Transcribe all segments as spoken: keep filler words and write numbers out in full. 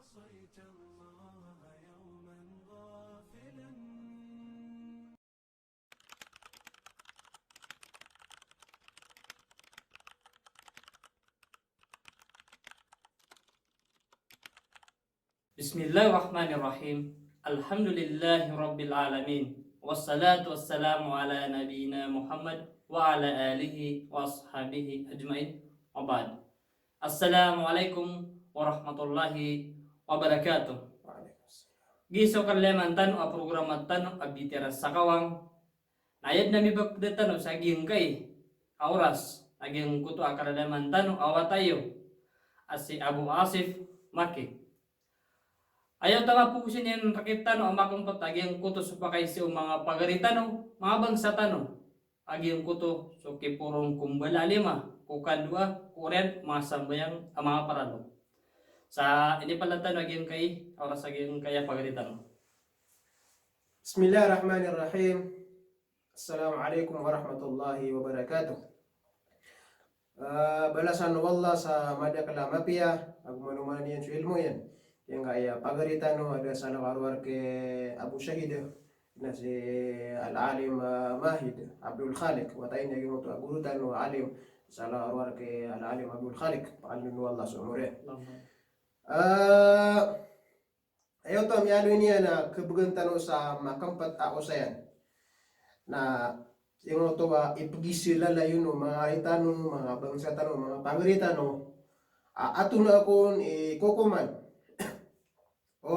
عصيت الله يوما غافلا. بسم الله الرحمن الرحيم. الحمد لله رب العالمين. والصلاة والسلام على نبينا محمد وعلى آله وأصحابه أجمعين. وبعد. Assalamu alaikum warahmatullahi wabarakatuh. Giya so kalalayaman tano a programa tano a Bitiyara sa Kawang. Na aya den a mibakda tano sa giyangkai a oras a giyangkoto a kalalayaman tano a wata iyo a si Abu Asif Maki. Aya oto a mapoon iyan rktano a makempet a giyangkoto so pakaiza o manga pagari tano, manga bangsa tano, a giyangkoto so kiporoon ko mbala a lima, ko kandoa, ko oriyan, manga sambayang a manga paralo. Sa inipala tano a giyangkai a oras a giyangkai a pagari tano. Bismillahirrahmanirrahim. Assalamu alaikum warahmatullahi wabarakatuh. Ah, balasan o Allah sa madakl a mapiya, ago manoman iyan so ilmo iyan. Giyangkaya pagari tano a da salakaw a rowar ki Abu Shahid, na si Al-Alim, ah, Mahid Abdul Khaliq. Wata iyan a giyangkoto a goro tano a alim, salakaw a rowar ki Al-Alim Abdul Khaliq. Pakalindon o Allah so omor iyan. Allahumma. Ah, Aya oto a miyaaloy niyan na khabgan tano sa makempet a osayan. Na giyangkoto a ipgiza lalayon o manga ari tano, manga bangsa tano, manga pagari tano. A, antonaa kon i kokoman o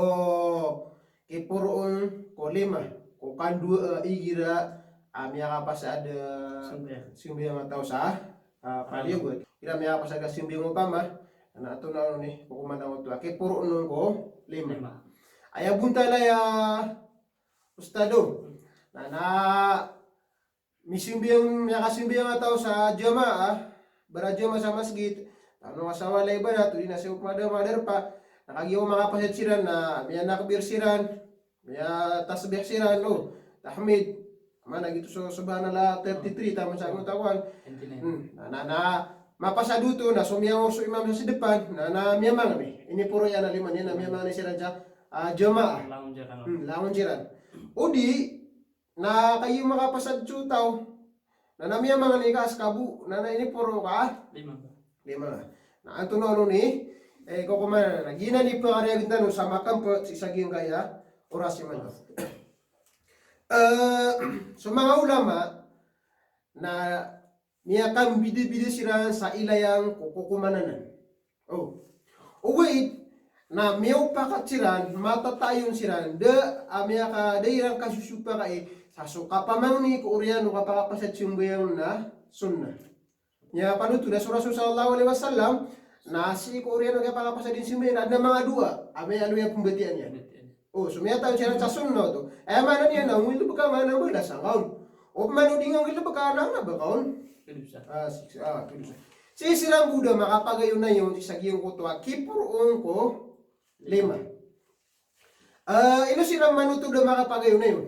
kiporoon ko lima, ko kandoa, a, igira a miyakapasad a sambayang a taw sa, a, paliyogat. Igira miyakapasad a sambayang opama, na antonaa on i kokoman angkoto a kiporoon on ko lima. Lima. Aya bontal aya, Ustadh, o. Na, na misambayang, miyakasambayang a taw sa jamaah, barajamaah sa masgit, tano ka sa walay ibarat, odi na sa opama da manga darpa, na kagiya o makapasad siran na miyanakbir siran, miyatasbih siran, o, tahmid. Maana giyoto so Subhanallah thirty-three, taman sa angkoto a kowan. Twenty-nine. Hmm. Na, na, na mapasad oto, na so miyaoma so imam sa depan, na, na miyamangni. Iniporo iyan a lima niyan, na miyamangni siran sa, a, jamaah. Langon siran. Hmm, langon siran. Odi, na kagiya makapasad so taw, na, na miyamangni ka a ska bo, na, na iniporo ka a lima. Lima. Na antonaa on i, e, kokoman, na giyanan i pagari a gintano sa makempet sii sa giyangkaya oras imanto. E, so manga ulama na miyakambidabida siran sa ilay angkoto a kokoman anan. O. Ogaid na miyaopakat siran, matatayon siran, da a miyaka, da iran kasosopakai sa so kapamangni ko oriyan o kapakapasad sambayang na sunnah. Miyapanotol a so Rasul sallallahu alaihi wasallam, na sii ko oriyan o kiyapakapasad iyan sambayang na adn a manga doa a miyaaloy a pmbatiyaan iyan. O, so miyatayon siran sa sunnah oto. Aya maana niyan na ngilbka, maana mbalas angka on. Opama o di ngka ngilbka, na kna ba ka on? Pdosa. A, siksa, a, pdosa. Sii siran bo da makapagayonayon sii sa giyangkoto a kiporoon ko lima. A, ino siran manotol da makapagayonayon?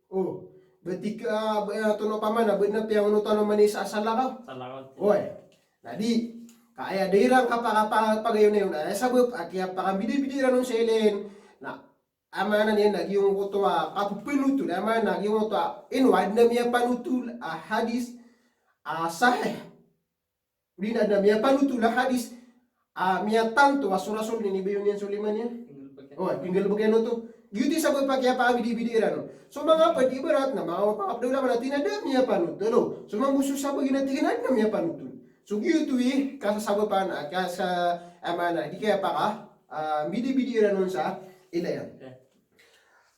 O, ba tig ka, a, ba, a, antonaa opama na, ba adn a piyangonot tano man i sa salakaw. Salakaw. Oy. Na di, ka aya da iran kapakapagayonayon, aya sabap a kiyapakambidabida iran on sa ilay. Na aya maana niyan na giyangkoto a kappanotol, aya maana na giyangkoto a, ino, adn a miyapanotol a hadis a sahih. Odi na adn a miyapanotol a hadis a miyatanto a so Rasul ini, bayonan iyan so lima niyan. Pinggalbk iyan. O, pinggalbk iyan oto. Giyoto i sabap a kiyapakambidabida iran on. So manga pd, ibarat na manga pangapd a ulama na tig iyan a da a miyapanotol. So manga bo so sabagi na tig iyan a adn a miyapanotol. So giyoto i kasasabapan a, kasa, aya maana, di kiyapaka, a, bidabida iran on sa ilay. Oke.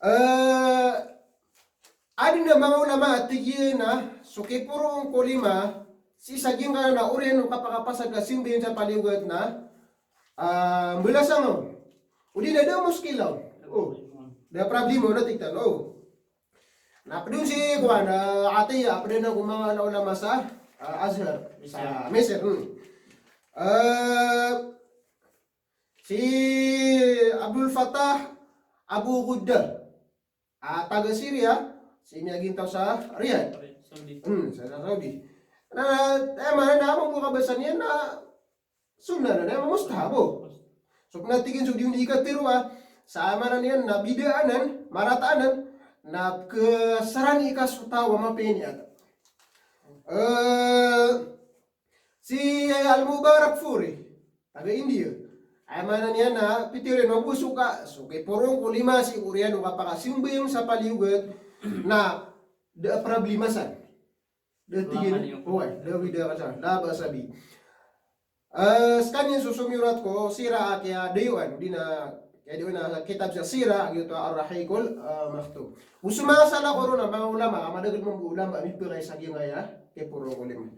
E, adn a manga ulama a tig iyan a so kiporoon ko lima sii sa giyangkanan a oriyan o kapakapasad ka sambayang sa paliyogat na, a, mbalas angka on. Odi na da a muskila on. O, da a problema on a tig tano. Na pd on si kowan, a, Atiyah, a pd on ko manga ulama sa, a, Azhar, sa Misir. Hmm. E, si Abdul Fattah Abu Ghudda. A, taga Syria, sii miyagintaw sa Riyadh. Saudi. Hmm, sa, sa Saudi. Na, aya maana na, aya mambo kabasa niyan na sunnah na, na mustahab, o. So pn a tig iyan so di on di katharo a, sa aya maana niyan na bida anan, marata anan, na pkhasarani ka so taw a mapiya ini a ta. Eh, si Al-Mubarakfuri, taga India. Aya maana niyan na pitharo iyan a bo so ka, so kiporo ko lima sii ko oriyan o kapakasambayang sa paliyogat na da a problema san. Da tig iyan, oway, da bida ka san, la ba'sa bi. Eh, skaniyan so somiyorat ko sira a kiyadayoan, di na kiyadayoan a kitab sa sira, giyoto a Ar-Rahiqul, eh, Makhtum. Go so manga salakaw ron a manga ulama, a madakl mambo a ulama a mipakay sa giyangkaya kiporo ko lima.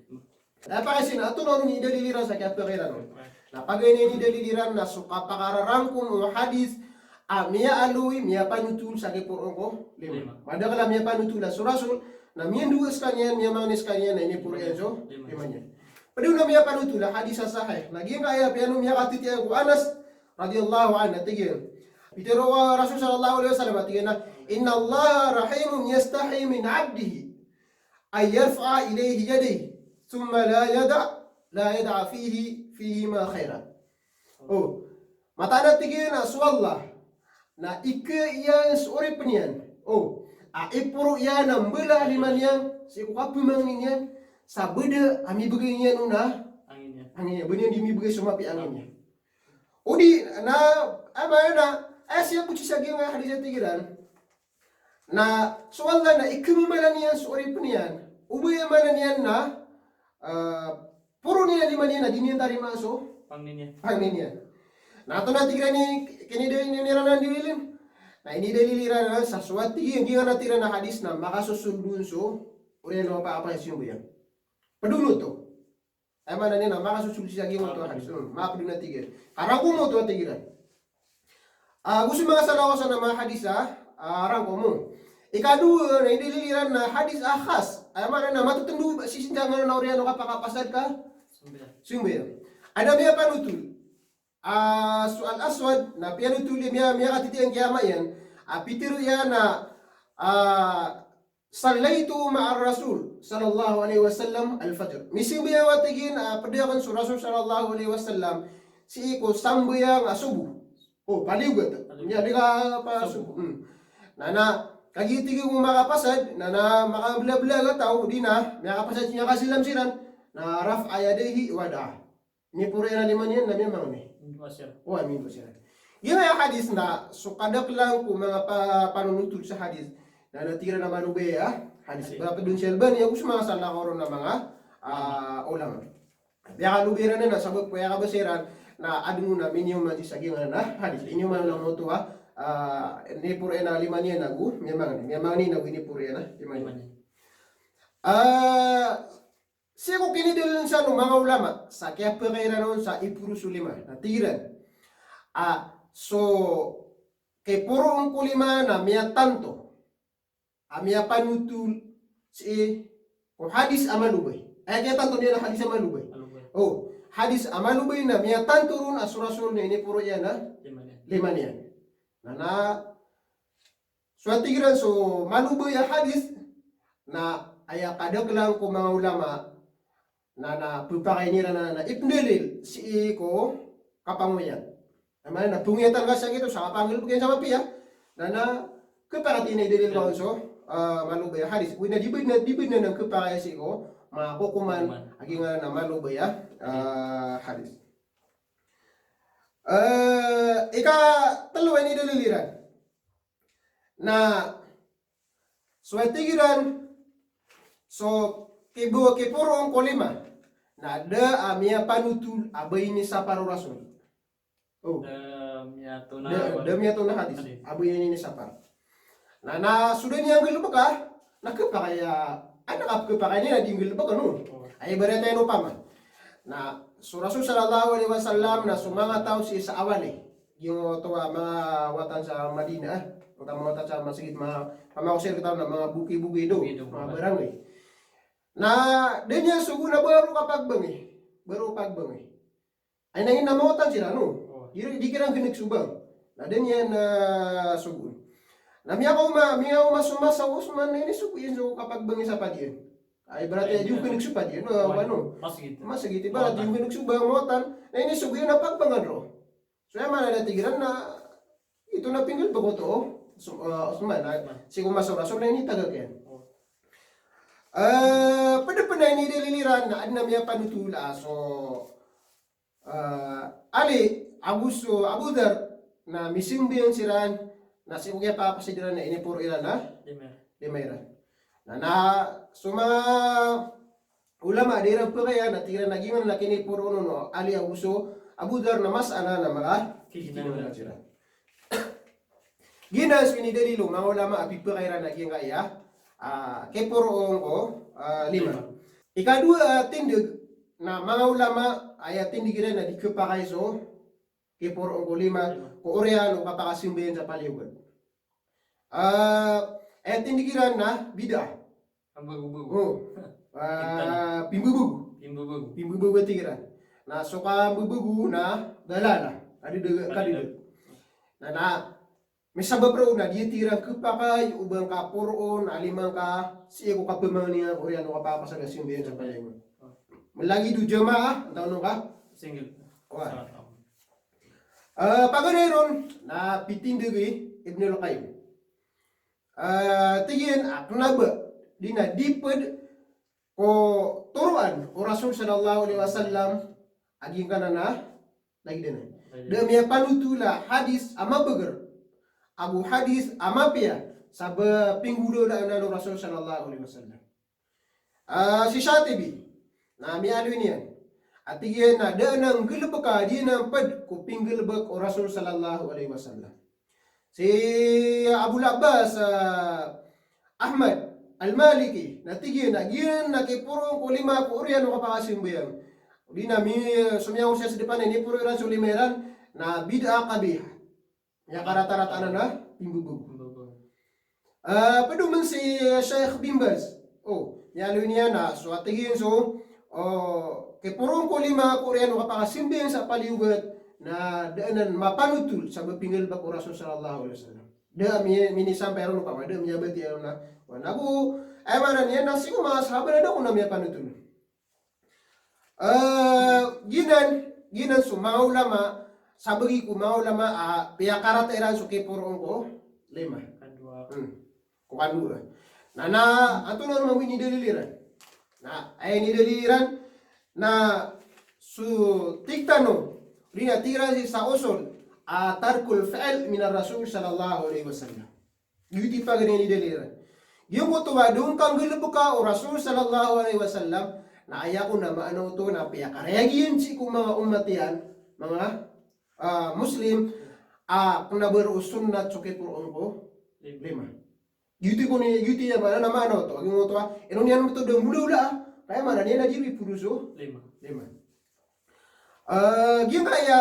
Na pakaisina, antonaa ron i dalil iran sa kiyapakay iran on? Na pagari ini dalil iran na so kapakararangkom o hadith a miyaaloy, miyapanotol sa kiporo ko lima. Lima. Madakl a miyapanotol a so Rasul, na miyandowa skaniyan, miyamangni skaniyan, na iniporo iyan so lima niyan. Pd on a miyapanotol a hadith a sahih. Na giyangkaya piyano miyakatitiya ko Anas radiyallahu anhu, a tig iyan. Pitharo o Rasul sallallahu alaihi wasallam, a tig iyan a, "Innallaha rahimun yastahi min abdihi an yarfa'a ilayhi yadayhi, thumma la yada', la yada'a fihi, fihima khairan." O, mataan a tig iyan a so Allah na ikaya iyan so oripn iyan. O, a iporo iyan a mbala a lima niyan sii ko kapmangni niyan sa bida a mibgay niyan on a angin iyan. Angin iyan. Ba niyan di mibgay so mapiya a angin iyan. O di na, aya maana, aya siyabot sii sa giyangkaya hadith a tig iran. Na so Allah na ikmamala niyan so oripn iyan. O ba aya maana niyan na, ah, poro niyan a lima niyan na di niyan tarimaa so pangni niyan. Pangni niyan. Na antonaa tig iran i kinidalil iran a dalil? Na inidalil iran a sa so a tig iyan, giyangkanan a tig iran a hadith na makasosold on so oriyan o kapakasambayang. Pd on oto. Aya maana niyan na makasosold sii sa giyoto a hadith. Hmm, mapd on a tig iyan. Karangkom oto a tig iran. Ah, go so manga salakaw san a manga hadith a, ah, rangkom on. Ikadowa, na inidalil iran na hadith a khas. Aya maana na matotndo sii sa giyangkanan a oriyan o kapakapasad ka sambayang. Sambayang. Adn a miyapanotol. Ah, so Al-Aswad, na piyanotol iyan, miya, miyakatitiya angkiyama iyan. Ah, pitharo iyan a, ah, "Sallaytu ma'ar Rasul sallallahu alaihi wasallam al-fajr." Misambayang a tig iyan, ah, pd akn so Rasul sallallahu alaihi wasallam sii ko sambayang a sobo. O, paliyogat. Paliyogat. Niyan di ka pa sobo. Sobo. Hmm. Na, na, kagiya tig iyan ko makapasad, na, na, makamblablad a taw, di na, makapasad sii niyan kasilam siran. Na, rafa'a yadayhi wa da'a. Iniporo iyan a lima niyan na miyamangni. Mindowa siran. Oway, mindowa siran. Giyangkaya hadith na so kadaklan ko manga pa-, panonotol sa hadith na, na tig iran a malobay a hadith. Hadith. Ba pd on si Albani ago so manga salakaw ron a manga, ah, ulama. Piyakalobay iran na sabap ko aya kabasa iran na adn on a miniyoman sii sa giyangkanan a hadith. Iniyoman on oto a, ah, iniporo iyan a lima niyan ago miyamangni. Miyamangni ago iniporo iyan a lima niyan. Lima niyan. Ah, sii ko kinidalil san o manga ulama sa kiyapakay iran on sa iporo so lima. Na tig iran a so kiporo on ko lima na miyatanto a miyapanotol sii ko hadith a malobay. Aya kiyatanto niyan na hadith a malobay. Malobay. O, hadith a malobay na miyatanto ron a so Rasul na iniporo iyan a lima niyan. Lima niyan. Na, na, so a tig iran so malobay a hadith, na aya kadaklan ko manga ulama, na, na, pphakayn iran na, na ipndalil sii ko kapangoyat. Aya maana na pngoyatan ka sa giyoto, sa kapanggalbk iyan sa mapiya, na, na, khapakay a inidalil ka on so, ah, malobay a hadith. Oway na di bnar, di bnar na khapakay sii ko manga kokoman, kokoman, a giyangkanan a malobay a, ah, hadith. Eh, ikatlo a inidalil iran. Na, so a tig iran, so kibo-, kiporo on ko lima, na da a miyapanotol a ba inisapar o Rasul. O. Da miyatoon a, da, da miyatoon a hadith. Hadith. A ba inisapar. Na, na, so da niyan nggalbka, na khapakay a, adn a khapakay niyan a di nggalbka, no? O. Aya ibarat iyan opama. Na, so Rasul sallallahu alaihi wasallam, na so manga taw sii sa awali. Giyoto a manga watan sa Madinah, eh. Watan, manga watan sa masgit, ma-, pamaosir kita na manga bukid-bukid o, bukid o, manga barangay. Na, da niyan sogoon a ba ron kapagbangi. Ba ron kapagbangi. Ay, na ina mawatan siran, no? O. Di, di kiran gnk so bang. Na da niyan, ah, sogoon. Na miyakaoma, miyakaoma so masa o Osman, na inisogo iyan so kapagbangi sa padiyan. Ay, ibarat iyan, di gnk so padiyan, no? Oway. Ano? Masgit. Masgit, ibarat di gnk so bang, mawatan. Na inisogo iyan a pagbangan ron. So aya maana na tig iran na ito na pinggalbk oto o Osman, na sii ko masa o Rasul na initagak iyan. Eh, pd pn a inidalil iran na adn a miyapanotol a so, eh, Ali, ago so Abu Dhar, na misambayang siran, na sii ko kiyapakasad iran na iniporo iran a lima iran. Na, na so manga ulama a da iran pkhaaya na tig iran a giyanan a kiniporo on o Ali ago so Abu Dhar na mas'ala na manga kikinangan siran. Giyanan so inidalil o manga ulama a pipkhaaya iran a giyangkaya, ah, kiporoon ko, ah, lima. Ikadowa a tindg na manga ulama a aya tindg iran na di khapakay so kiporoon ko lima ko oriyan o kapakasambayang sa paliogat. Ah, aya tindg iran na bid'ah. Pimbabago. Oh. Ah, pimbabago. Pimbabago. Pimbabago a tig iran. Na so kambabago na dalala. Kadada, kadada. Na, na misabap roo na di tig iran khapakay o ba ngka poroon a lima ngka sii ko kapamangnin iyan ko oriyan o kapakasambayang sa paliogat. Malagid o jamaah, antaa on ka? Single. Wah. Ah, paganay ron na pitindg i Ibnul Qayyim. Ah, tig iyan a kna ba di na di pd ko toroan o Rasul sallallahu alaihi wasallam a giyangkanan a lagid anan. Da a miyapanotol a hadis a mabagr ago hadis a mapiya sa ba pinggolawlaan o Rasul sallallahu alaihi wasallam. Ah, si Shatibi na miyaaloy niyan a tig iyan a da anan nggalbka, di anan pd ko pinggalbk o Rasul sallallahu alaihi wasallam. Si Abul Abbas, ah, Ahmad Al-Maliki na tig iyan a giyanan a kiporoon ko lima ko oriyan o kapakasambayang, odi na mi, so miyaosay sa dn a iniporo iran so lima iran na bid'ah qabiha. Miyakaratarata anan a pimbabago. Pimbabago. Ah, pd oman si Sheikh bin Baz. Oh, miyaaloy niyan a so a tig iyan so, oh, kiporoon ko lima ko oriyan o kapakasambayang sa paliogat na da anan mapanotol sa ba pinggalbk o Rasul sallallahu alaihi wasallam. Da a mi, minisampay ron opama, da a miyabatiya ron a, wah, na bo, aya maana niyan na sii ko manga sahabat na da kon a miyapanotol. Eh, giyanan, giyanan so manga ulama, sabagi ko manga ulama a piyakarata iran so kiporoon ko lima. Kandowa. Hmm. Ko kandowa. Na, na antonaa mambo inidalil iran? Na aya inidalil iran na so tig tano, odi na tig iran sii sa usul a tarkul fi'l minar Rasul sallallahu alaihi wasallam. Giyoto i paganay a inidalil iran. Giyangkoto a da on kanggalbka o Rasul sallallahu alaihi wasallam, na aya kon a maana oto na piyakarayag iyan sii ko manga ummat iyan, manga, ah, Muslim, a kna ba roo sunnat so kiporoon ko lima. Giyoto i kon i, giyoto i maana, maana oto. Giyangkoto a ino niyan oto da mbolabola, ka aya maana niyan na di iporo so lima. Lima. Eh, giyangkaya,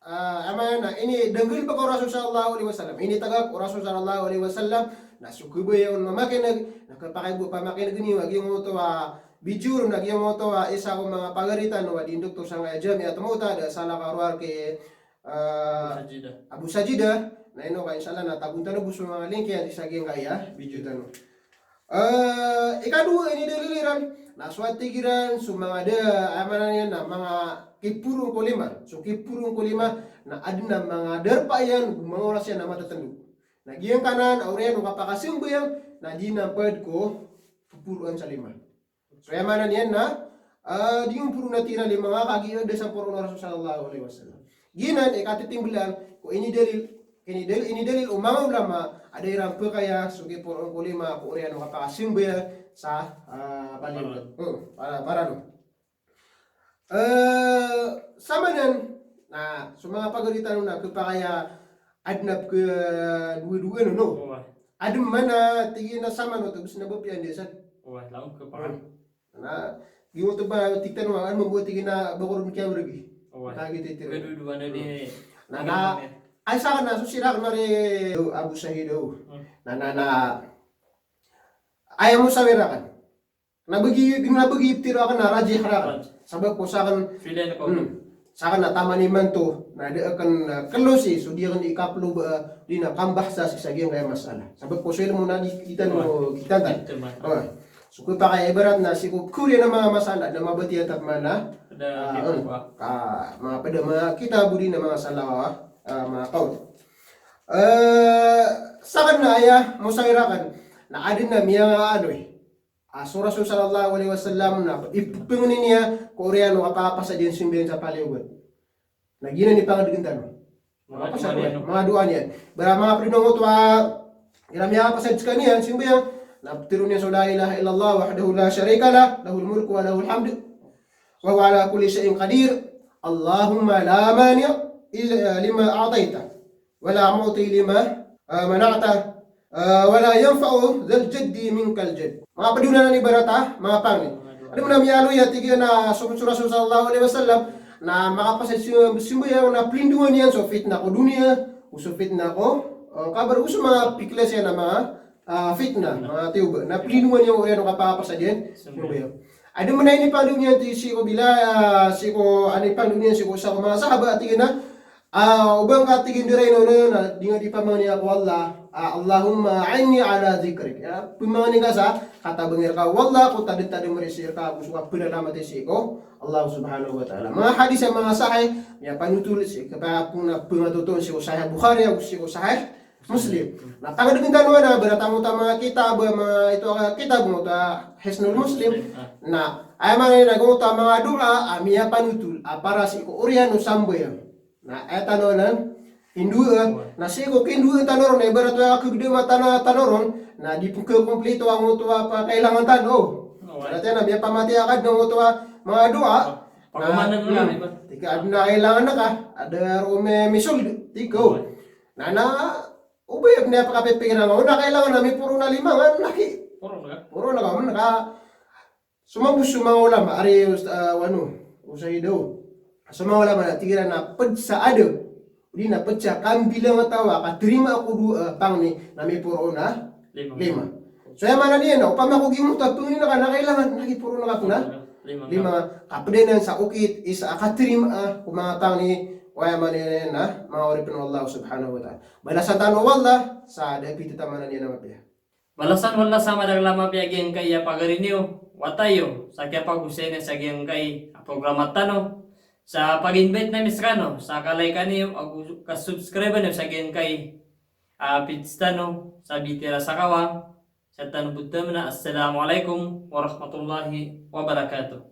eh, aya maana, ini da nggalbka o Rasul sallallahu alaihi wasallam. Initagak o Rasul sallallahu alaihi wasallam na so kabaya on mamakineg, na khapakay bo pamakineg niyo a giyangkoto a video ron, na giyangkoto a isa ko manga pagari tano a di ndoktor sangkaya Jamiat Mota, da salakaw rowar ki, eh, Abu Sajida. Abu Sajida. Na ino ka, insha Allah, na tagon tano bo so manga link iyan sii sa giyangkaya video tano. Eh, ikadowa a inidalil iran na so a tig iran so manga da, aya maana niyan na manga kiporoon ko lima. So kiporoon ko lima na adn a manga darpa iyan, manga oras iyan a matatndo. Na giyangkanan a oriyan o kapakasambayang na di anan pd ko poroon sa lima. So aya maana niyan na, eh, di on poroon a tig iran a lima ngka kagiya da san poroon o Rasul sallallahu alaihi wasallam. Giyanan i katitimblaan ko inidalil, inidalil, inidalil o manga ulama a da iran pkhaaya so kiporoon ko lima ko oriyan o kapakasambayang sa, ah, paliogat. Hmm, para, para no. Eh, samanan, na so manga pagari tano na khapakay a adn a pkhadowa-dowa, no? Oway. Adn man a tig iyan a samanan oto, bes na ba piyandisan. Oway, langon khapakay. Hmm. Na giyoto ba tig tano a, an mambo tig iyan a ba ko ron kiyabrgi. Oway. Kagiya tig iyan. Khapakay dowa-dowa na di. Na, na, ay, sakn na so sirak na ri Abu Sajida. Hmm. Na, na, na, aya mo sawir akn. Na bgi, na bgi iptiro akn na rajih rakn. Rajih. Sabap ko sakn, pilihan ko. Hmm. Sakn na taman imanto, na da akn, ah, klosi, so di akn ikaplo ba, ah, di na kambahasa sii sa giyangkaya masala. Sabap ko so ilmo na di, di tano, oh, kitantan. Di tano. Oh. So kapakay ibarat na sii ko kori na manga masala na mabatiya ta pman a, ah, ka manga pd a manga kitab odi na manga sala, ah, manga kawl. Eh, sakn na aya mosawir akn na adn a miyaaloy a so Rasul sallallahu alaihi wasallam na ipphangni niyan ko oriyan o kapakapasad iyan sambayang sa paliyogat. Na giyanan i pangdgn tano. Manga doa niyan. Manga doa niyan. Ba manga pd o oto a igira miyakapasad skaniyan sambayang, na ptharoon iyan so la ilaha illallah wahdahu la sharika lah, lahul mulku wa lahul hamd, wa huwa ala kulli shay'in qadir. Allahumma la mani'a illa lima a'tayta, wa la mu'ti lima, ah, mana'ta, ah, wa la yanfa'u dhal jaddi minkal jadd. Manga pd on anan ibarat a manga pangni. Adn a miyaaloy a tig iyan a so, so Rasul sallallahu alaihi wasallam na makapasad sa sambayang na plindongan iyan so fitna ko doniya, o so fitna ko, eh, kabar, o so manga piklas iyan a manga, ah, fitna, manga tiyoba. Na plindongan iyan oriyan o kapakapasad iyan sambayang. Adn a inipangndao niyan sii ko bila, ah, sii ko, inipangndao niyan sii ko isa ko manga sahaba a tig iyan a, ah, o ba ngka, tig iyan, di rai na, na, na di nga di pamangni ko Allah, ah, Allahumma a'inni ala dhikrik. Ya, pmangni ka sa katabangi rka o Allah ko tadtadm risi rka ago so kapphalalamati sii ko Allah subhanahu wa ta'ala. Manga hadis a manga sahih, miyapanotol sii ko kapamatotoon sii ko Sahih Bukhari ago sii ko Sahih Muslim. Na pangdgn tano anan a ibarat angkoto a manga kitab, manga ito a kitab angkoto a Hisnul Muslim. Na aya maana niyan na angkoto a manga doa a miyapanotol a para sii ko oriyan o sambayang. Na aya tano anan, kindoa, na sii ko kindoa tano ron, na ibarat o aya kagdama tano, tano ron, na di pn kakomplito angkoto a pakailangan tano. Ibarat iyan na miyapamatiya ka dn angkoto a manga doa. Tig ka adn a kailangan ka, adn a roo mi, misold, tig ka. Na, na, o ba aya pn a pakapipikiran ka, o na kailangan na miporo na lima nga, na ki. Poro na ka, man ka. So manga, so manga ulama, ari, Ustaz, ah, wano, Ustaz Idaw. So manga ulama na tig iran na pd sa adab, odi na pd sa kambilang a taw a katarima ko doa, ah, pangni na miporo na lima. Lima. So aya maana niyan na opama ko giyangkoto a pangni na ka na kailangan na kiporo na ka pn a lima. Lima. Kapd anan sa okit, isa a katarima, ah, ko manga pangni, o aya maana niyan na manga oripn o Allah subhanahu wa ta'ala. Balasan tano o Allah sa da pitharo, aya maana niyan na mapiya. Balasan o Allah sa madakl a mapiya giyangkai a pagari niyo, wata iyo, sa kiyapagosay niyo sa giyangkai a programa tano, sa pag-invite ami skano, sa ka-like niyo, ago ka-subscribe niyo sa giyangkai a page tano, sa Bitira sa Kawang, sa tano bo tmna, Assalamu alaikum warahmatullahi wabarakatuh.